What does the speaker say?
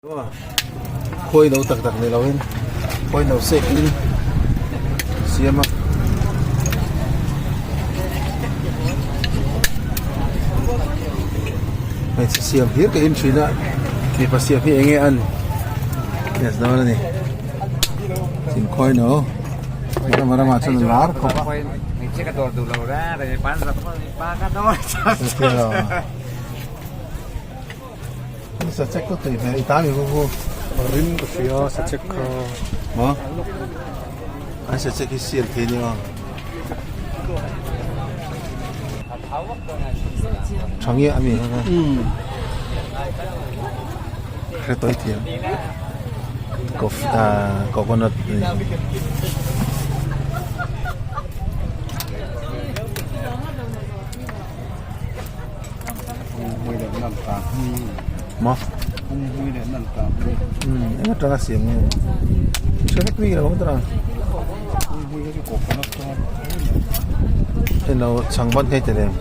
Khawi no tak tak ni loin khawi no sek in siam a. Hmeichhe siam hlir ka in thin a mipa siam hi enge an test dawn a ni thingkhawi no ramah ramah chuan a lar khawp a. Sachek chu tui hmel i ta mi hu Rim ka hria sachek kha. Maw? An sachek hi siam thei nia. Thangia ami kha kha. Hre tawi thiam. Coffee ah coconut ni. Maw? Eng atanga siam nge? Hre vek bik lo ang tawh a. Hei no chhang ban hei tel em?